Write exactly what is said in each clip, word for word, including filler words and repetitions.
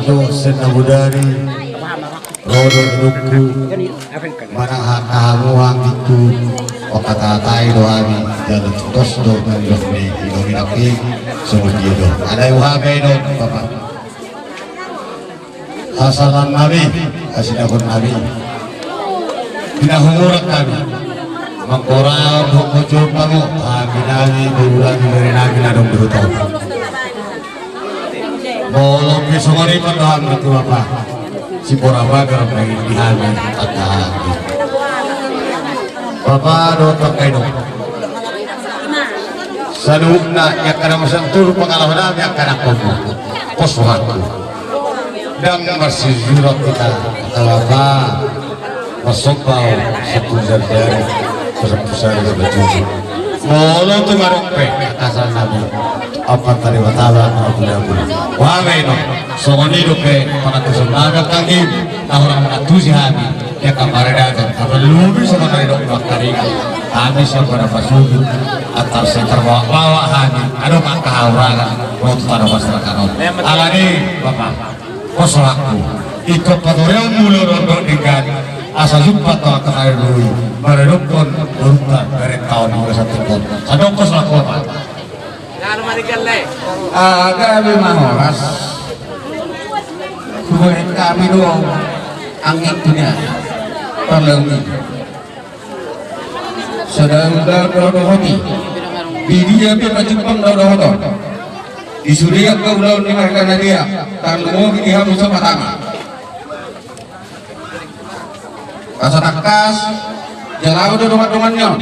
Dohot sian na bodari, ro do didokku, manang hata hamu hami tu, pakatatai do hami, jala tutos do manjok ni inong inang i, songon dia do. Alai huhame do, Bapa. Hasalan nami, hasinagon nami. Pinahumuran hami. Mangkoraon hongkojol pango, hami nami, boru nami, bere nami, na adong di huta. Molo pe songon i ma do hami tu Bapa. Sipora bagar ma i di hami, angka hami. Bapa dohot angka inong. Saluhutna, i angka na marsiantuhur pangalaho nami angka na komu. Pos rohangku. Ndang marsijujuran hita, angka Bapa. Marsomba, sampulu jari-jari, sampulu sari, sampulu jujur. Molo tung adong pe, angka hasalan nami. Amanta Debata ma, amanta Debata. Huhame do, songon i dope, pangantusion nami angka i, na hurang mangantusi hami, di angka paradaton, tarlumobi songon na nidok ni Amanta Debata. Hami sian Padang Pasogit, antar sian tarbawa-bawa hami, adong angka hahurangan, ro tu tano masyarakat on. Alani, Bapa. Pos rohangku, ingkon patoreonmu do dohot denggan, asa jumpang hita tu angka karaja ni borunta, borunta, berenta on di bagasan tingki on. Sandok pos rohangku, Bapa. Gabe ma horas. Huboan hami do anggi tu dia. Parleon i. Sada ulaon do dohot i. Di dia pe pajumpang do dohot on. Di sude angka ulaon ni marga Nadeak, tarlumobi di hamu so patama. Asa tangkas, jala ahu do dongan-dongan ni on.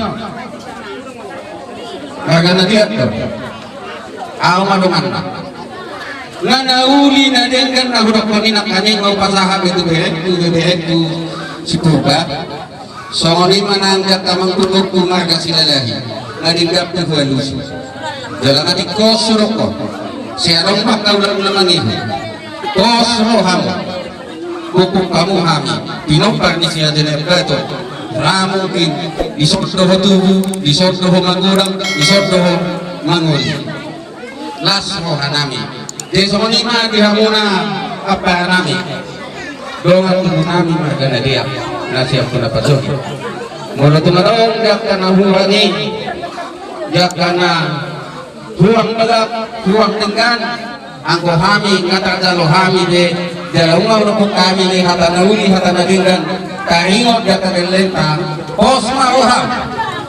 Marga Nadeak do. Ahu ma donganna. Nga na uli na denggan na hudokkon i nangkaning, hupasahat be tu berengku, be berengku si Purba. Songon i ma nang angka amangborungku marga Silalahi, na denggan pe hualusi. Jala na tingkos hudokkon, sai adong ma angka ulaon na mangihut. Pos roham, pungkun hamu hami, pinompar ni si Raja Nai Ambaton. Ra mungkin, dison do ho tubu, dison do ho magodang, dison do ho mangoli. Las roha nami. Jadi songon i ma di hamuna ampara nami, dongan tubu nami marga Nadeak, na sian Padang Pasogit. Molo tung adong di angka na hurang i, di angka na hurang bagak, hurang denggan, anggo hami nga tarjalo hami be, jala nunga hudokkon hami ni hata na uli, hata na denggan, taringot di angka gellengta. Pos ma roham,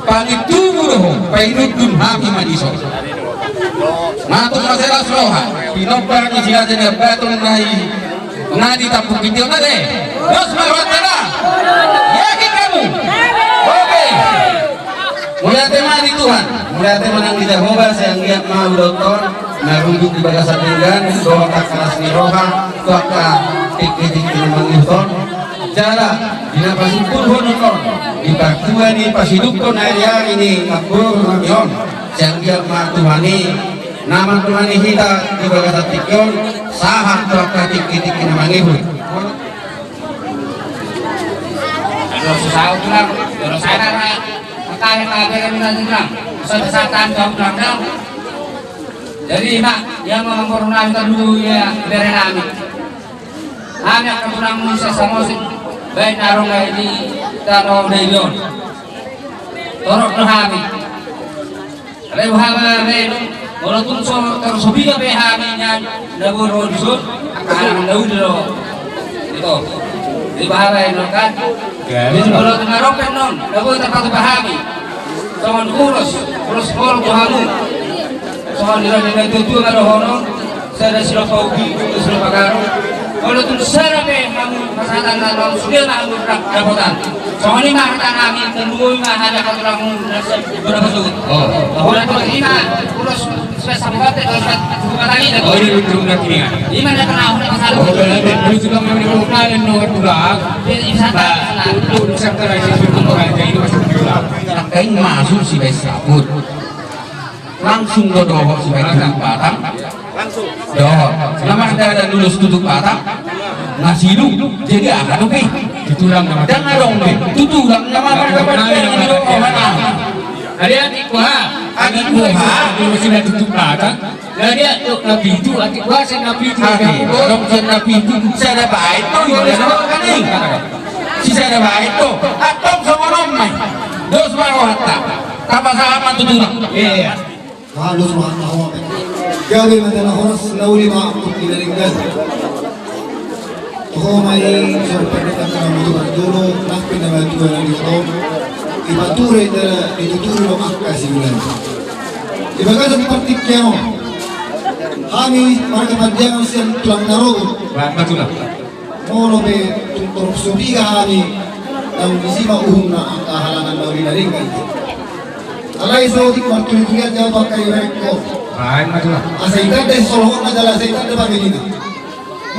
pangintubu do ho, painundun hami ma dison. Nga tung mansai las roha, pinompar ni si Raja Nai Ambaton na i, na di Tampuk Ginti on ate. Pos ma rohanta da. Yakin hamu? Oke. Mauliate ma di Tuhan, mauliate ma nang di Jahowa, sai anggiat ma hudokkon na runggut di bagasan denggan, dohot angka las ni roha, tu angka tingki-tingki na mangihut on. Jala, di na pasimpulhon on, di partua ni pasidungkon ari-ari ni namboru nami on, sai anggiat ma Tuhan i na mandongani hita di bagasan tingki on, sahat tu angka tingki-tingki na mangihut. Aduh, susah, Tulang. Terus ada, Pak. Makanya, Pak, biar minta, Tulang. Susah, susah, tahan, Tulang, Tulang. Jadi, Mak, ia ma namboru nami tolu, ia bere nami. Hami angka tulangmu sian Samosir, baen na adong di tano Dairi on. Torop do hami. Alai huhame, molo tung so, tor so piga pe hami nian na boi ro dison, angka anak na uli do. Ito. Di bahara i non kan. Jadi molo tung adong pe non na boi tarpatupa hami. Songon ulos, ulos holong tu hamu. Songon nidok ni natuatua ma dohonon, sada silompa ubi, ubi silompa garo. Molo tung sada pe hamu pasahatanna, sude ma hamu dapotan. Songon i ma hata nami, tolu i ma hami angka tulangmu na sian Padang Pasogit. Oh. Molo tung i ma ulos, sian Sabuhate, ulos Sabuhate. Oh, ini untuk nanti ya. I ma na pernah, ulos Sabuhate. Oh, berarti, kalau sudah memang diperlukan, nomor dua. Iya, iya, bisa, Pak. Nah, untuk Nusantara ini, untuk Nusantara ini masuk di dalam. Angka i masuk sibaen saput. Langsung do dohot sibaen Tutuk Batam. Langsung. Dohot. Na mardalan ulos Tutuk Batam. Na sidung. Jadi aha dope? Tutulang nama. Ndang adong be. Tutulang nama. Ada yang ikut, ha? Anak buha, dulu sila tutup batang. Lah dia tu na pitu, atik buha sian na pitu. Atik buha sian na pitu. Sada baen tu, iya, ada makan ni. Si sada baen tu. Antong songon on ma i. Dos ma rohanta. Tamba salaman tu tulang. Iya. Halo, selamat malam. Gabe ma jala horas, na uli ma angkup di daring gabe. Ho ma i, sor pendek angka na mutu parjolo, nang pe na matua na di ho. Ipature jala dituturi do angka siulan. Di bagasan partingkian on, hami marga Pandiangan sian tulang na rogot. Ba, ba tulang. Molo pe tung torop so piga hami, naung disi ma uhumna angka halangan na uli na denggan. Alai so otik martuli-tulian jala tu angka iberengko. Ba, ba tulang. Asa itanda sisolhotna jala asa itanda pamilina.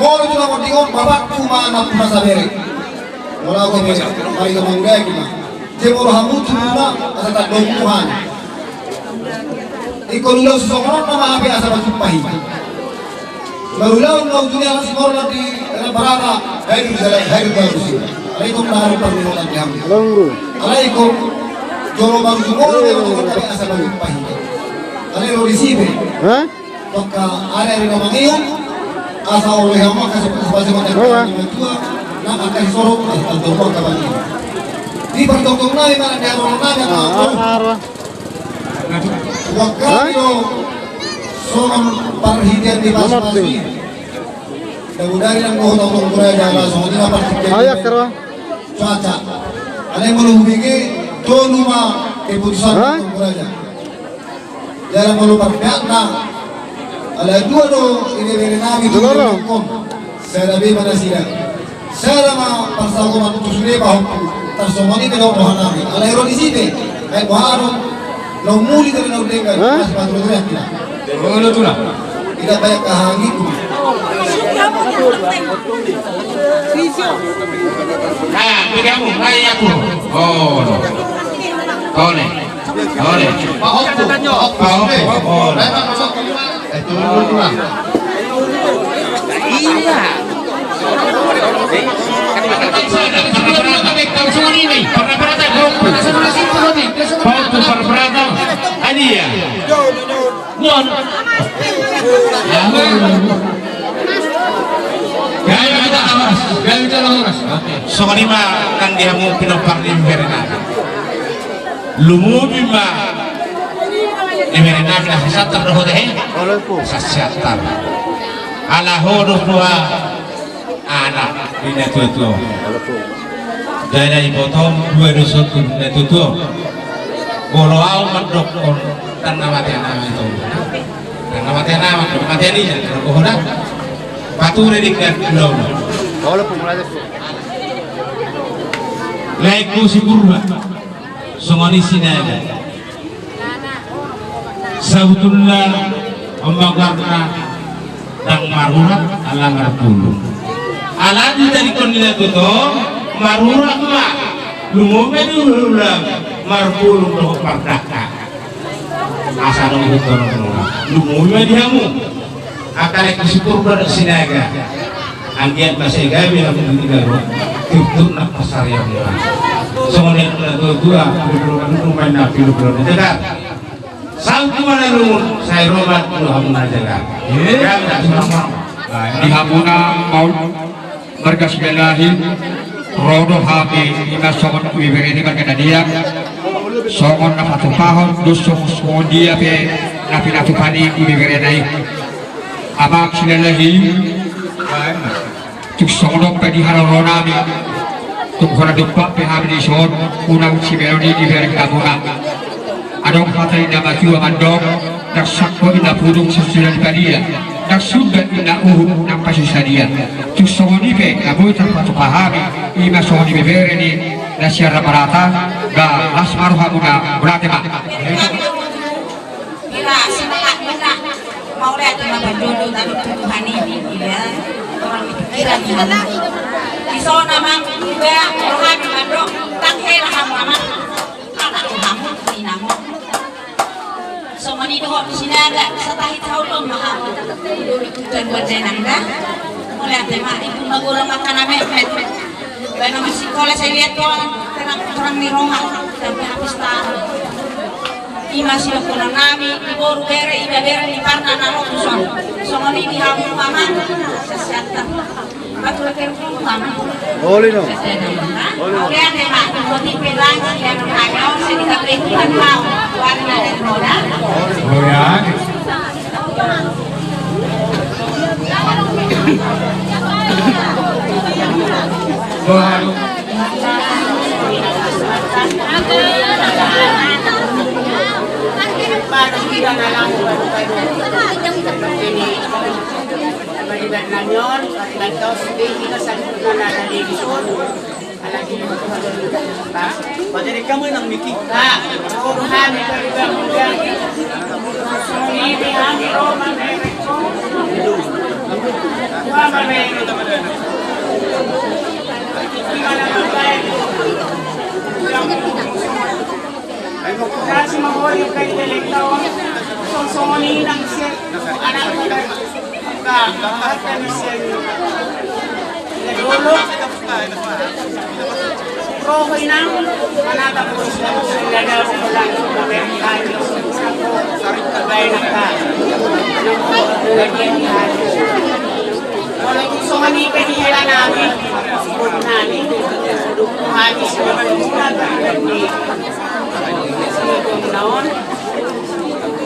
Molo tu na monding on, bapakku ma nampuna sabere. Molo au gabe marhite mangudaki ma. Jei molo hamu tu na asa tandokmu hami. Ingkon ulaon sisongon on nama hape asa manjumpa hita. Marulaon ma ujungna anak simorna di dalam barata, hadir dalam, hadir dalam usia. Alai tong na harum parnihotan di hamu. Alai ingkon jolo marujung on nama asa manjumpa hita. Alai ro disi pe. Hah? Tongka ari-ari na mangihut, asa olo hamu angka sepupu-sepupu, angka tua, nang angka sisorop, asa tantong angka bangkit. Di partongtong nami, mana di arong nami, angka tua. Waktu itu, songon parhitean di pas-pas i. Mudah-mudahan nang dohot Amangboru Raja, ala songon i na parhitean. Cuaca. Alai molo hubege, tolu ma keputusan Amangboru Raja. Jala molo parpeakna, ala dua do ibebere nami tu joloan on. Sada be ma nasida. Sada ma parsagoman tu sude pahompu. Tarsongon i pe dohot roha nami. Ala ro disi pe. Ai boha do. Naung muli tadi naung denggan. Hah? Masih patro-tro ya kita. Olo tulang. Tidak banyak kahangitku. Ah, pegamu, nai aku. Olo. Tole. Tole. Pahompu. Pahompu. Olo. Eh, turun dulu, Bang. Iya. Pahompu, pahompu. Adi ya. Nuaeng. Gabe ma jala horas, gabe ma jala horas. Oke. Songon i ma nang di hamu pinompar ni berenami. Lumobi ma di berenami na sasiantar dohot he. Sasiantar. Ala ho do tua. Anak ni na tuatua. Jala ibotom dua do sotu na tuatua. Molo au mandokkon tang na mate anak itu. Tang na mate anak, tang na mate anak. Pature di kan. Laengku si Purba. Songon i Sinaga. Sabotulna on ma goarna ndang marurat ala marpulung. Ala ditadingkon ni na tuatua, marurat ma, lumobi ma di ulaon marpulung dohot pardangka. Asa adong ihuthon on, lumobi ma di hamu. Angka laengku si Purba dohot Sinaga. Anggiat ma sai gabe hamu di tingki on. Tutu na pasarian muna. Songon i na tuatua, duduk-duduk main na pilu-pilu na jagar. Saut tu mana lungun, sai ro ma tu hamu na jagar. Gabe tak suram. Di hamu na maol. Marga Silalahi, ro do hami ima songon ibebere ni marga Daniel, songon na patupahon dos songon dia pe na pinatupa ni ibebere na i. Amang Silalahi, tung songon on pe di haroro nami, tung hona dompak pe hami di son, unang simelon i di bere hamuna. Adong hata ni na matua mandok, ndang sangko inna pudung sasuda ni padia, ndang sundat inna uhum nang pasu sadia. Tung songon i pe na boi tarpatupa hami, ima songon ibebere ni na sian Raparata, ba las ma rohamuna, mauliate ma. Ira semangat muna, mauliate ma panjolo tadi Tuhan i, iya, orang pikiran i. Di son amang, iba rohami mandok, ndang hela hamu amang. Anak hamu, inangon. Songon i dohot Sinaga, satahit saulon ma hamu. Tuan buat denang da. Mauliate ma, ibu magura makan amet met. Bana masikola sai liat tuan, terang, terang ni roha, sampai habis tahun. Ima sidohonon nami di boru, bere, ibebere ni parna na ro tu son. Songon i di hamu paman, sesehatan. Batu leker pun paman. Oli no. Oli no. Oli no. Oli ane ma, moti pelang, sian hayo, sedika pe Tuhan mau. Wali na dari moda. Oli ane.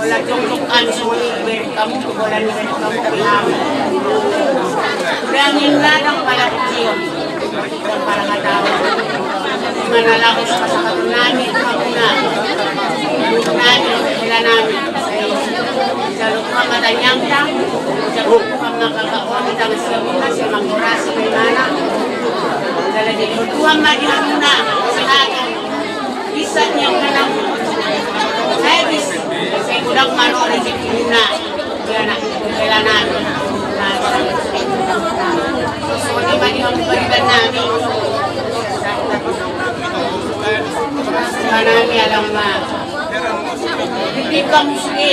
Bola jongjong hami songon i, bere hamu tu bola ni bere hamu tu hami. Dangin ladang pala kucion, dang pala kataon. Di mana laho pasahaton nami tu hamuna, nami, bola nami. Jalo Tuhan ma tangiangta, jalo Tuhan ma kakaon di tangan siamuna, siamang korasi, di mana. Jalo di Tuhan ma di hamuna, sehat. Bisa nian manang habis, sai godang ma ro rezekimuna. Di anak, di hela nami. Songon i ma di hamu pariban nami. Nami alang ma. Di hamu sude.